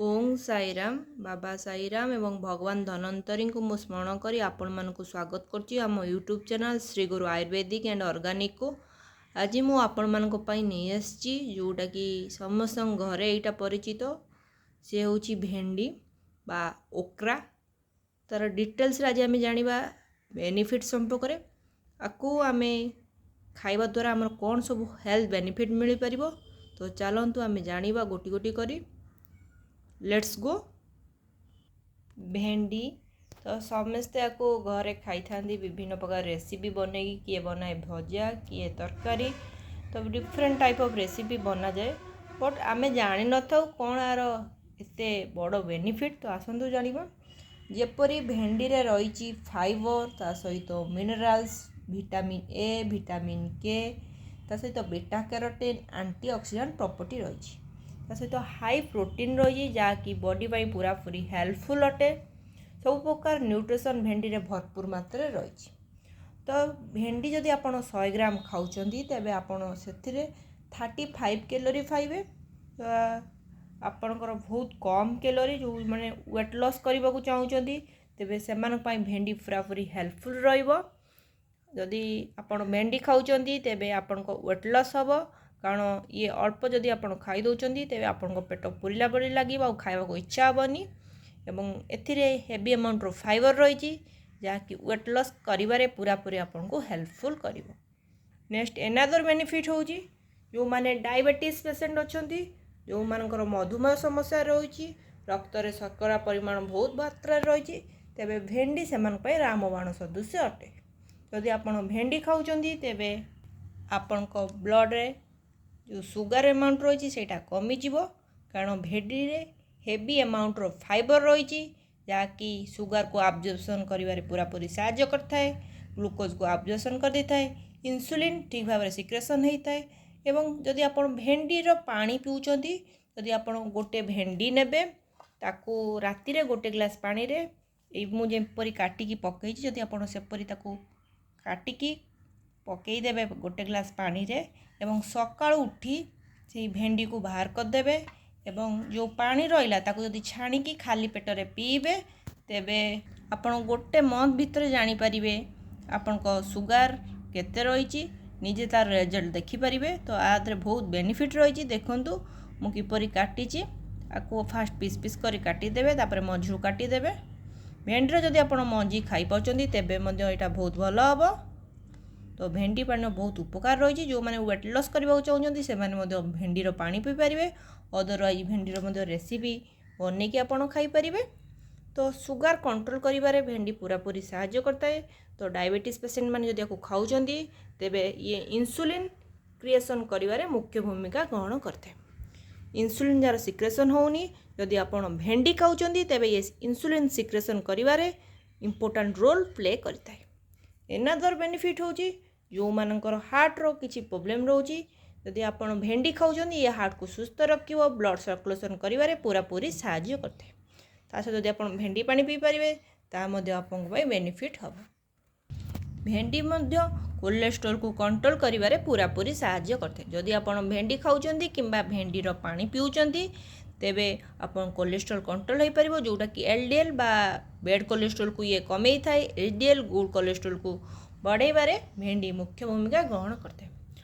ଓଁ ସାଇରାମ, ବାବା ସାଇରାମ ଏବଂ ଭଗବାନ ଧନ୍ୱନ୍ତରୀଙ୍କୁ ମୁଁ ସ୍ମରଣ କରି ଆପଣମାନଙ୍କୁ ସ୍ୱାଗତ କରୁଛି ଆମ YouTube channel Shri Guru ayurvedic and ଅର୍ଗାନିକକୁ। ଆଜି ମୁଁ ଆପଣମାନଙ୍କ ପାଇଁ ନେଇ ଆସିଛି ଯେଉଁଟାକି ସମସ୍ତଙ୍କ ଘରେ ଏଇଟା ପରିଚିତ, ସେ ହେଉଛି ଭେଣ୍ଡି ବା ଓକ୍ରା। ତା'ର ଡିଟେଲ୍ସରେ ଆଜି ଆମେ ଜାଣିବା ବେନିଫିଟ୍ ସମ୍ପର୍କରେ। ଆକୁ ଆମେ ଖାଇବା ଦ୍ୱାରା ଆମର କ'ଣ ସବୁ ହେଲ୍ଥ ବେନିଫିଟ୍ ମିଳିପାରିବ। ତ ଚାଲନ୍ତୁ ଆମେ ଜାଣିବା ଗୋଟି ଗୋଟି କରି। Let's go. ଭେଣ୍ଡି ତ ସମସ୍ତେ ଆକୁ ଘରେ ଖାଇଥାନ୍ତି, ବିଭିନ୍ନ ପ୍ରକାର ରେସିପି ବନେଇକି। କିଏ ବନାଏ ଭଜା, କିଏ ତରକାରୀ, ତ ଡିଫରେଣ୍ଟ ଟାଇପ୍ ଅଫ୍ ରେସିପି ବନାଯାଏ। ବଟ୍ ଆମେ ଜାଣିନଥାଉ କ'ଣ ଆର ଏତେ ବଡ଼ ବେନିଫିଟ୍। ତ ଆସନ୍ତୁ ଜାଣିବା। ଯେପରି ଭେଣ୍ଡିରେ ରହିଛି ଫାଇବର, ତା ସହିତ minerals, vitamin A, vitamin K, ତା ସହିତ ବେଟା କ୍ୟାରୋଟିନ୍, ଆଣ୍ଟି ଅକ୍ସିଡାଣ୍ଟ ପ୍ରପର୍ଟି ରହିଛି। ତା ସହିତ ହାଇ ପ୍ରୋଟିନ୍ ରହିଛି, ଯାହାକି ବଡି ପାଇଁ ପୁରାପୁରି ହେଲ୍ପଫୁଲ୍ ଅଟେ। ସବୁ ପ୍ରକାର ନ୍ୟୁଟ୍ରିସନ୍ ଭେଣ୍ଡିରେ ଭରପୁର ମାତ୍ରାରେ ରହିଛି। ତ ଭେଣ୍ଡି ଯଦି ଆପଣ 100 ଗ୍ରାମ ଖାଉଛନ୍ତି, ତେବେ ଆପଣ ସେଥିରେ 35 କ୍ୟାଲୋରି ପାଇବେ। ତ ଆପଣଙ୍କର ବହୁତ କମ୍ କ୍ୟାଲୋରି। ଯେଉଁମାନେ ୱେଟ୍ ଲସ୍ କରିବାକୁ ଚାହୁଁଛନ୍ତି, ତେବେ ସେମାନଙ୍କ ପାଇଁ ଭେଣ୍ଡି ପୁରାପୁରି ହେଲ୍ପଫୁଲ୍ ରହିବ। ଯଦି ଆପଣ ଭେଣ୍ଡି ଖାଉଛନ୍ତି, ତେବେ ଆପଣଙ୍କ ୱେଟ୍ ଲସ୍ ହେବ, କାରଣ ଇଏ ଅଳ୍ପ ଯଦି ଆପଣ ଖାଇ ଦେଉଛନ୍ତି, ତେବେ ଆପଣଙ୍କ ପେଟ ପୁରିଲା ଭଳି ଲାଗିବ ଆଉ ଖାଇବାକୁ ଇଚ୍ଛା ହେବନି। ଏବଂ ଏଥିରେ ହେଭି ଆମାଉଣ୍ଟର ଫାଇବର ରହିଛି, ଯାହାକି ୱେଟ୍ ଲସ୍ କରିବାରେ ପୁରାପୁରି ଆପଣଙ୍କୁ ହେଲ୍ପଫୁଲ୍ କରିବ। ନେକ୍ସଟ ଏନାଦର ବେନିଫିଟ୍ ହେଉଛି, ଯେଉଁମାନେ ଡାଇବେଟିସ୍ ପେସେଣ୍ଟ ଅଛନ୍ତି, ଯେଉଁମାନଙ୍କର ମଧୁମେହ ସମସ୍ୟା ରହୁଛି, ରକ୍ତରେ ଶର୍କରା ପରିମାଣ ବହୁତ ମାତ୍ରାରେ ରହିଛି, ତେବେ ଭେଣ୍ଡି ସେମାନଙ୍କ ପାଇଁ ରାମବାଣ ସଦୃଶ୍ୟ ଅଟେ। ଯଦି ଆପଣ ଭେଣ୍ଡି ଖାଉଛନ୍ତି, ତେବେ ଆପଣଙ୍କ ବ୍ଲଡ଼ରେ ଯେଉଁ ସୁଗାର ଆମାଉଣ୍ଟ ରହିଛି, ସେଇଟା କମିଯିବ। କାରଣ ଭେଣ୍ଡିରେ ହେଭି ଆମାଉଣ୍ଟର ଫାଇବର ରହିଛି, ଯାହାକି ସୁଗାରକୁ ଆବଜର୍ପସନ୍ କରିବାରେ ପୁରାପୁରି ସାହାଯ୍ୟ କରିଥାଏ, ଗ୍ଲୁକୋଜକୁ ଆବଜର୍ପସନ୍ କରିଦେଇଥାଏ, ଇନ୍ସୁଲିନ୍ ଠିକ୍ ଭାବରେ ସିକ୍ରେସନ୍ ହେଇଥାଏ। ଏବଂ ଯଦି ଆପଣ ଭେଣ୍ଡିର ପାଣି ପିଉଛନ୍ତି, ଯଦି ଆପଣ ଗୋଟେ ଭେଣ୍ଡି ନେବେ, ତାକୁ ରାତିରେ ଗୋଟେ ଗ୍ଲାସ୍ ପାଣିରେ, ଏଇ ମୁଁ ଯେପରି କାଟିକି ପକାଇଛି, ଯଦି ଆପଣ ସେପରି ତାକୁ କାଟିକି ପକାଇଦେବେ ଗୋଟେ ଗ୍ଲାସ୍ ପାଣିରେ ଏବଂ ସକାଳୁ ଉଠି ସେଇ ଭେଣ୍ଡିକୁ ବାହାର କରିଦେବେ ଏବଂ ଯେଉଁ ପାଣି ରହିଲା, ତାକୁ ଯଦି ଛାଣିକି ଖାଲି ପେଟରେ ପିଇବେ, ତେବେ ଆପଣ ଗୋଟେ ମନ୍ଥ ଭିତରେ ଜାଣିପାରିବେ ଆପଣଙ୍କ ସୁଗାର କେତେ ରହିଛି। ନିଜେ ତା'ର ରେଜଲ୍ଟ ଦେଖିପାରିବେ। ତ ଆ ଦେହରେ ବହୁତ ବେନିଫିଟ୍ ରହିଛି। ଦେଖନ୍ତୁ ମୁଁ କିପରି କାଟିଛି। ଆକୁ ଫାଷ୍ଟ ପିସ୍ ପିସ୍ କରି କାଟିଦେବେ, ତାପରେ ମଝିରୁ କାଟିଦେବେ। ଭେଣ୍ଡିର ଯଦି ଆପଣ ମଞ୍ଜି ଖାଇପାରୁଛନ୍ତି, ତେବେ ମଧ୍ୟ ଏଇଟା ବହୁତ ଭଲ ହେବ। ତ ଭେଣ୍ଡି ପାଣିର ବହୁତ ଉପକାର ରହିଛି। ଯେଉଁମାନେ ୱେଟ୍ ଲସ୍ କରିବାକୁ ଚାହୁଁଛନ୍ତି, ସେମାନେ ମଧ୍ୟ ଭେଣ୍ଡିର ପାଣି ପିଇପାରିବେ। ଅଦରୱାଇଜ୍ ଭେଣ୍ଡିର ମଧ୍ୟ ରେସିପି ବନେଇକି ଆପଣ ଖାଇପାରିବେ। ତ ସୁଗାର କଣ୍ଟ୍ରୋଲ କରିବାରେ ଭେଣ୍ଡି ପୁରାପୁରି ସାହାଯ୍ୟ କରିଥାଏ। ତ ଡାଇବେଟିସ୍ ପେସେଣ୍ଟ ମାନେ ଯଦି ଆକୁ ଖାଉଛନ୍ତି, ତେବେ ଇଏ ଇନ୍ସୁଲିନ୍ କ୍ରିଏସନ୍ କରିବାରେ ମୁଖ୍ୟ ଭୂମିକା ଗ୍ରହଣ କରିଥାଏ। ଇନ୍ସୁଲିନ୍ ଯାହାର ସିକ୍ରେସନ୍ ହେଉନି, ଯଦି ଆପଣ ଭେଣ୍ଡି ଖାଉଛନ୍ତି, ତେବେ ଇଏ ଇନ୍ସୁଲିନ୍ ସିକ୍ରେସନ୍ କରିବାରେ ଇମ୍ପୋର୍ଟାଣ୍ଟ ରୋଲ୍ ପ୍ଲେ କରିଥାଏ। ଏନାଦର ବେନିଫିଟ୍ ହେଉଛି, ଯେଉଁମାନଙ୍କର ହାର୍ଟର କିଛି ପ୍ରୋବ୍ଲେମ୍ ରହୁଛି, ଯଦି ଆପଣ ଭେଣ୍ଡି ଖାଉଛନ୍ତି, ଇଏ ହାର୍ଟକୁ ସୁସ୍ଥ ରଖିବ, ବ୍ଲଡ଼ ସର୍କୁଲେସନ୍ କରିବାରେ ପୁରାପୁରି ସାହାଯ୍ୟ କରିଥାଏ। ତା ସହିତ ଯଦି ଆପଣ ଭେଣ୍ଡି ପାଣି ପିଇପାରିବେ, ତାହା ମଧ୍ୟ ଆପଣଙ୍କ ପାଇଁ ବେନିଫିଟ୍ ହେବ। ଭେଣ୍ଡି ମଧ୍ୟ କୋଲେଷ୍ଟ୍ରୋଲକୁ କଣ୍ଟ୍ରୋଲ କରିବାରେ ପୁରାପୁରି ସାହାଯ୍ୟ କରିଥାଏ। ଯଦି ଆପଣ ଭେଣ୍ଡି ଖାଉଛନ୍ତି କିମ୍ବା ଭେଣ୍ଡିର ପାଣି ପିଉଛନ୍ତି, ତେବେ ଆପଣ କୋଲେଷ୍ଟ୍ରୋଲ କଣ୍ଟ୍ରୋଲ ହୋଇପାରିବ, ଯେଉଁଟାକି ଏଲଡିଏଲ୍ ବା ବ୍ୟାଡ଼ କୋଲେଷ୍ଟ୍ରୋଲକୁ ଇଏ କମେଇଥାଏ। ଏଚଡିଏଲ୍, ଗୁଡ୍ କୋଲେଷ୍ଟ୍ରୋଲକୁ ବଢ଼େଇବାରେ ଭେଣ୍ଡି ମୁଖ୍ୟ ଭୂମିକା ଗ୍ରହଣ କରିଥାଏ।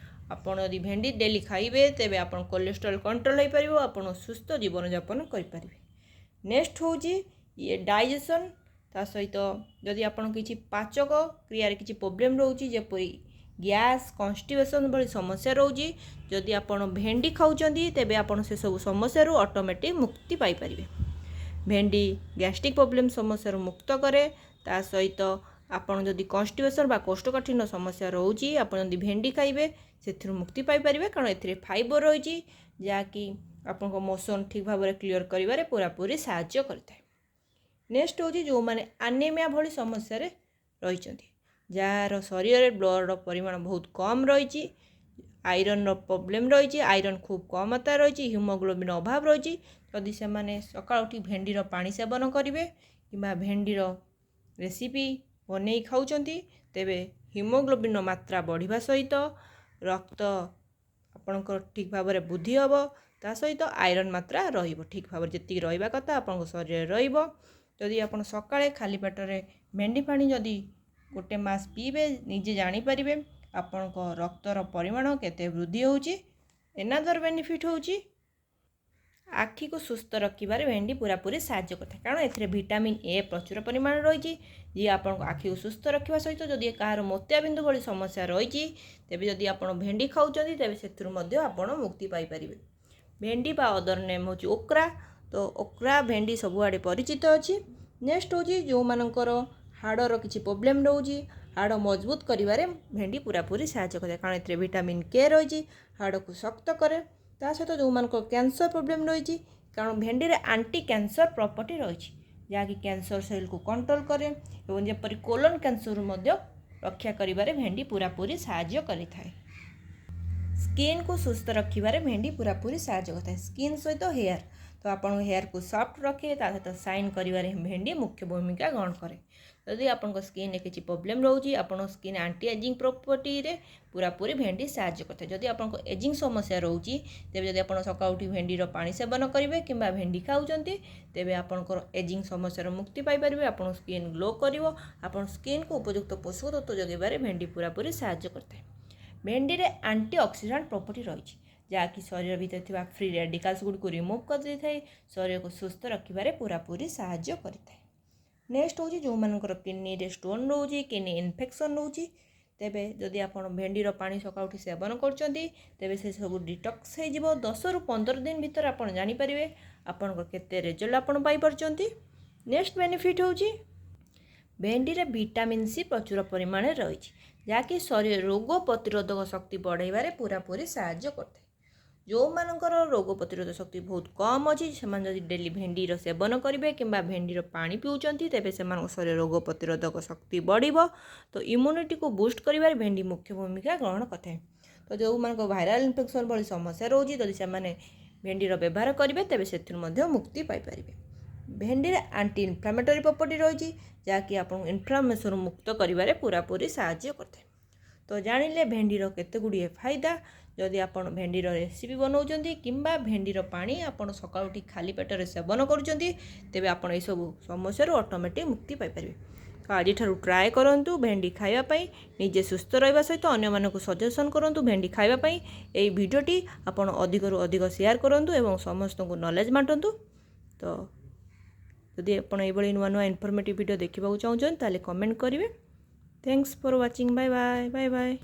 ଆପଣ ଯଦି ଭେଣ୍ଡି ଡେଲି ଖାଇବେ, ତେବେ ଆପଣ କୋଲେଷ୍ଟ୍ରୋଲ କଣ୍ଟ୍ରୋଲ ହୋଇପାରିବ, ଆପଣ ସୁସ୍ଥ ଜୀବନଯାପନ କରିପାରିବେ। ନେକ୍ସଟ ହେଉଛି ଇଏ ଡାଇଜେସନ୍। ତା ସହିତ ଯଦି ଆପଣ କିଛି ପାଚକ କ୍ରିୟାରେ କିଛି ପ୍ରୋବ୍ଲେମ୍ ରହୁଛି, ଯେପରି ଗ୍ୟାସ୍, କନଷ୍ଟିପେସନ୍ ଭଳି ସମସ୍ୟା ରହୁଛି, ଯଦି ଆପଣ ଭେଣ୍ଡି ଖାଉଛନ୍ତି, ତେବେ ଆପଣ ସେସବୁ ସମସ୍ୟାରୁ ଅଟୋମେଟିକ୍ ମୁକ୍ତି ପାଇପାରିବେ। ଭେଣ୍ଡି ଗ୍ୟାଷ୍ଟ୍ରିକ୍ ପ୍ରୋବ୍ଲେମ୍ ସମସ୍ୟାରୁ ମୁକ୍ତ କରେ। ତା ସହିତ ଆପଣ ଯଦି କନଷ୍ଟିପେସନ୍ ବା କୋଷ୍ଠକାଠିନ୍ୟ ସମସ୍ୟା ରହୁଛି, ଆପଣ ଯଦି ଭେଣ୍ଡି ଖାଇବେ, ସେଥିରୁ ମୁକ୍ତି ପାଇପାରିବେ, କାରଣ ଏଥିରେ ଫାଇବର ରହିଛି, ଯାହାକି ଆପଣଙ୍କ ମୋସନ୍ ଠିକ୍ ଭାବରେ କ୍ଲିଅର୍ କରିବାରେ ପୁରାପୁରି ସାହାଯ୍ୟ କରିଥାଏ। ନେକ୍ସଟ ହେଉଛି, ଯେଉଁମାନେ ଆନେମିଆ ଭଳି ସମସ୍ୟାରେ ରହିଛନ୍ତି, ଯାହାର ଶରୀରରେ ବ୍ଲଡ଼ର ପରିମାଣ ବହୁତ କମ୍ ରହିଛି, ଆଇରନ୍ର ପ୍ରୋବ୍ଲେମ୍ ରହିଛି, ଆଇରନ୍ ଖୁବ୍ କମ୍ ମାତ୍ରାରେ ରହିଛି, ହିମୋଗ୍ଲୋବିନ୍ ଅଭାବ ରହିଛି, ଯଦି ସେମାନେ ସକାଳୁ ଉଠି ଭେଣ୍ଡିର ପାଣି ସେବନ କରିବେ କିମ୍ବା ଭେଣ୍ଡିର ରେସିପି ବନେଇ ଖାଉଛନ୍ତି, ତେବେ ହିମୋଗ୍ଲୋବିନ୍ର ମାତ୍ରା ବଢ଼ିବା ସହିତ ରକ୍ତ ଆପଣଙ୍କର ଠିକ୍ ଭାବରେ ବୃଦ୍ଧି ହେବ। ତା ସହିତ ଆଇରନ୍ ମାତ୍ରା ରହିବ ଠିକ୍ ଭାବରେ, ଯେତିକି ରହିବା କଥା ଆପଣଙ୍କ ଶରୀରରେ ରହିବ। ଯଦି ଆପଣ ସକାଳେ ଖାଲି ପେଟରେ ଭେଣ୍ଡି ପାଣି ଯଦି ଗୋଟେ ମାସ ପିଇବେ, ନିଜେ ଜାଣିପାରିବେ ଆପଣଙ୍କ ରକ୍ତର ପରିମାଣ କେତେ ବୃଦ୍ଧି ହେଉଛି। ଏନାଦର ବେନିଫିଟ୍ ହେଉଛି ଆଖିକୁ ସୁସ୍ଥ ରଖିବାରେ ଭେଣ୍ଡି ପୁରାପୁରି ସାହାଯ୍ୟ କରିଥାଏ, କାରଣ ଏଥିରେ ଭିଟାମିନ୍ ଏ ପ୍ରଚୁର ପରିମାଣରେ ରହିଛି, ଯିଏ ଆପଣଙ୍କ ଆଖିକୁ ସୁସ୍ଥ ରଖିବା ସହିତ ଯଦି କାହାର ମୋତିଆବିନ୍ଦୁ ଭଳି ସମସ୍ୟା ରହିଛି, ତେବେ ଯଦି ଆପଣ ଭେଣ୍ଡି ଖାଉଛନ୍ତି, ତେବେ ସେଥିରୁ ମଧ୍ୟ ଆପଣ ମୁକ୍ତି ପାଇପାରିବେ। ଭେଣ୍ଡି ବା ଅଦର ନେମ୍ ହେଉଛି ଓକ୍ରା। ତ ଓକ୍ରା, ଭେଣ୍ଡି ସବୁଆଡ଼େ ପରିଚିତ ଅଛି। ନେକ୍ସଟ ହେଉଛି ଯେଉଁମାନଙ୍କର ହାଡ଼ର କିଛି ପ୍ରୋବ୍ଲେମ୍ ରହୁଛି, ହାଡ଼ ମଜବୁତ କରିବାରେ ଭେଣ୍ଡି ପୁରାପୁରି ସାହାଯ୍ୟ କରିଥାଏ, କାରଣ ଏଥିରେ ଭିଟାମିନ୍ କେ ରହିଛି, ହାଡ଼କୁ ଶକ୍ତ କରେ। ତା ସହିତ ଯେଉଁମାନଙ୍କର କ୍ୟାନ୍ସର ପ୍ରୋବ୍ଲେମ୍ ରହିଛି, କାରଣ ଭେଣ୍ଡିରେ ଆଣ୍ଟି କ୍ୟାନ୍ସର ପ୍ରପର୍ଟି ରହିଛି, ଯାହାକି କ୍ୟାନ୍ସର ସେଲ୍କୁ କଣ୍ଟ୍ରୋଲ କରେ ଏବଂ ଯେପରି କୋଲନ୍ କ୍ୟାନ୍ସରରୁ ମଧ୍ୟ ରକ୍ଷା କରିବାରେ ଭେଣ୍ଡି ପୁରାପୁରି ସାହାଯ୍ୟ କରିଥାଏ। ସ୍କିନ୍କୁ ସୁସ୍ଥ ରଖିବାରେ ଭେଣ୍ଡି ପୁରାପୁରି ସାହାଯ୍ୟ କରିଥାଏ, ସ୍କିନ୍ ସହିତ ହେୟାର। ତ ଆପଣଙ୍କ ହେୟାରକୁ ସଫ୍ଟ ରଖେ, ତା ସହିତ ସାଇନ୍ କରିବାରେ ଭେଣ୍ଡି ମୁଖ୍ୟ ଭୂମିକା ଗ୍ରହଣ କରେ। ଯଦି ଆପଣଙ୍କ ସ୍କିନ୍ରେ କିଛି ପ୍ରୋବ୍ଲେମ୍ ରହୁଛି, ଆପଣଙ୍କ ସ୍କିନ୍ ଆଣ୍ଟି ଏଜିଂ ପ୍ରପର୍ଟିରେ ପୁରାପୁରି ଭେଣ୍ଡି ସାହାଯ୍ୟ କରିଥାଏ। ଯଦି ଆପଣଙ୍କ ଏଜିଂ ସମସ୍ୟା ରହୁଛି, ତେବେ ଯଦି ଆପଣ ସକାଳୁ ଉଠି ଭେଣ୍ଡିର ପାଣି ସେବନ କରିବେ କିମ୍ବା ଭେଣ୍ଡି ଖାଉଛନ୍ତି, ତେବେ ଆପଣଙ୍କର ଏଜିଂ ସମସ୍ୟାର ମୁକ୍ତି ପାଇପାରିବେ। ଆପଣଙ୍କ ସ୍କିନ୍ ଗ୍ଲୋ କରିବ। ଆପଣ ସ୍କିନ୍କୁ ଉପଯୁକ୍ତ ପୋଷକ ତତ୍ତ୍ୱ ଯୋଗାଇବାରେ ଭେଣ୍ଡି ପୁରାପୁରି ସାହାଯ୍ୟ କରିଥାଏ। ଭେଣ୍ଡିରେ ଆଣ୍ଟି ଅକ୍ସିଡାଣ୍ଟ ପ୍ରପର୍ଟି ରହିଛି, ଯାହାକି ଶରୀର ଭିତରେ ଥିବା ଫ୍ରି ରେଡ଼ିକାଲ୍ସ ଗୁଡ଼ିକୁ ରିମୁଭ୍ କରିଦେଇଥାଏ, ଶରୀରକୁ ସୁସ୍ଥ ରଖିବାରେ ପୁରାପୁରି ସାହାଯ୍ୟ କରିଥାଏ। ନେକ୍ସଟ ହେଉଛି ଯେଉଁମାନଙ୍କର କିଡ଼ନୀରେ ଷ୍ଟୋନ୍ ରହୁଛି, କିଡ଼ନୀ ଇନଫେକ୍ସନ୍ ରହୁଛି, ତେବେ ଯଦି ଆପଣ ଭେଣ୍ଡିର ପାଣି ସକାଳୁ ଉଠି ସେବନ କରୁଛନ୍ତି, ତେବେ ସେସବୁ ଡିଟକ୍ସ ହେଇଯିବ। 10ରୁ 15 ଦିନ ଭିତରେ ଆପଣ ଜାଣିପାରିବେ ଆପଣଙ୍କ କେତେ ରେଜଲ୍ଟ ଆପଣ ପାଇପାରୁଛନ୍ତି। ନେକ୍ସଟ ବେନିଫିଟ୍ ହେଉଛି ଭେଣ୍ଡିରେ ଭିଟାମିନ୍ ସି ପ୍ରଚୁର ପରିମାଣରେ ରହିଛି, ଯାହାକି ଶରୀର ରୋଗ ପ୍ରତିରୋଧକ ଶକ୍ତି ବଢ଼ାଇବାରେ ପୁରାପୁରି ସାହାଯ୍ୟ କରିଥାଏ। ଯେଉଁମାନଙ୍କର ରୋଗ ପ୍ରତିରୋଧ ଶକ୍ତି ବହୁତ କମ୍ ଅଛି, ସେମାନେ ଯଦି ଡେଲି ଭେଣ୍ଡିର ସେବନ କରିବେ କିମ୍ବା ଭେଣ୍ଡିର ପାଣି ପିଉଛନ୍ତି, ତେବେ ସେମାନଙ୍କ ଶରୀର ରୋଗ ପ୍ରତିରୋଧକ ଶକ୍ତି ବଢ଼ିବ। ତ ଇମ୍ୟୁନିଟିକୁ ବୁଷ୍ଟ କରିବାରେ ଭେଣ୍ଡି ମୁଖ୍ୟ ଭୂମିକା ଗ୍ରହଣ କରିଥାଏ। ତ ଯେଉଁମାନଙ୍କ ଭାଇରାଲ୍ ଇନଫେକ୍ସନ୍ ଭଳି ସମସ୍ୟା ରହୁଛି, ଯଦି ସେମାନେ ଭେଣ୍ଡିର ବ୍ୟବହାର କରିବେ, ତେବେ ସେଥିରୁ ମଧ୍ୟ ମୁକ୍ତି ପାଇପାରିବେ। ଭେଣ୍ଡିରେ ଆଣ୍ଟି ଇନଫ୍ଲାମେଟୋରୀ ପ୍ରପର୍ଟି ରହିଛି, ଯାହାକି ଆପଣଙ୍କୁ ଇନଫ୍ଲାମେସନ୍ ମୁକ୍ତ କରିବାରେ ପୁରାପୁରି ସାହାଯ୍ୟ କରିଥାଏ। ତ ଜାଣିଲେ ଭେଣ୍ଡିର କେତେ ଗୁଡ଼ିଏ ଫାଇଦା। ଯଦି ଆପଣ ଭେଣ୍ଡିର ରେସିପି ବନାଉଛନ୍ତି କିମ୍ବା ଭେଣ୍ଡିର ପାଣି ଆପଣ ସକାଳୁ ଉଠି ଖାଲି ପେଟରେ ସେବନ କରୁଛନ୍ତି, ତେବେ ଆପଣ ଏସବୁ ସମସ୍ୟାରୁ ଅଟୋମେଟିକ୍ ମୁକ୍ତି ପାଇପାରିବେ। ତ ଆଜିଠାରୁ ଟ୍ରାଏ କରନ୍ତୁ ଭେଣ୍ଡି ଖାଇବା ପାଇଁ। ନିଜେ ସୁସ୍ଥ ରହିବା ସହିତ ଅନ୍ୟମାନଙ୍କୁ ସଜେସନ୍ କରନ୍ତୁ ଭେଣ୍ଡି ଖାଇବା ପାଇଁ। ଏଇ ଭିଡ଼ିଓଟି ଆପଣ ଅଧିକରୁ ଅଧିକ ସେୟାର କରନ୍ତୁ ଏବଂ ସମସ୍ତଙ୍କୁ ନଲେଜ୍ ବାଣ୍ଟନ୍ତୁ। ତ ଯଦି ଆପଣ ଏଇଭଳି ନୂଆ ନୂଆ ଇନଫର୍ମେଟିଭ୍ ଭିଡ଼ିଓ ଦେଖିବାକୁ ଚାହୁଁଛନ୍ତି, ତାହେଲେ କମେଣ୍ଟ କରିବେ। Thanks for watching. Bye bye, bye bye.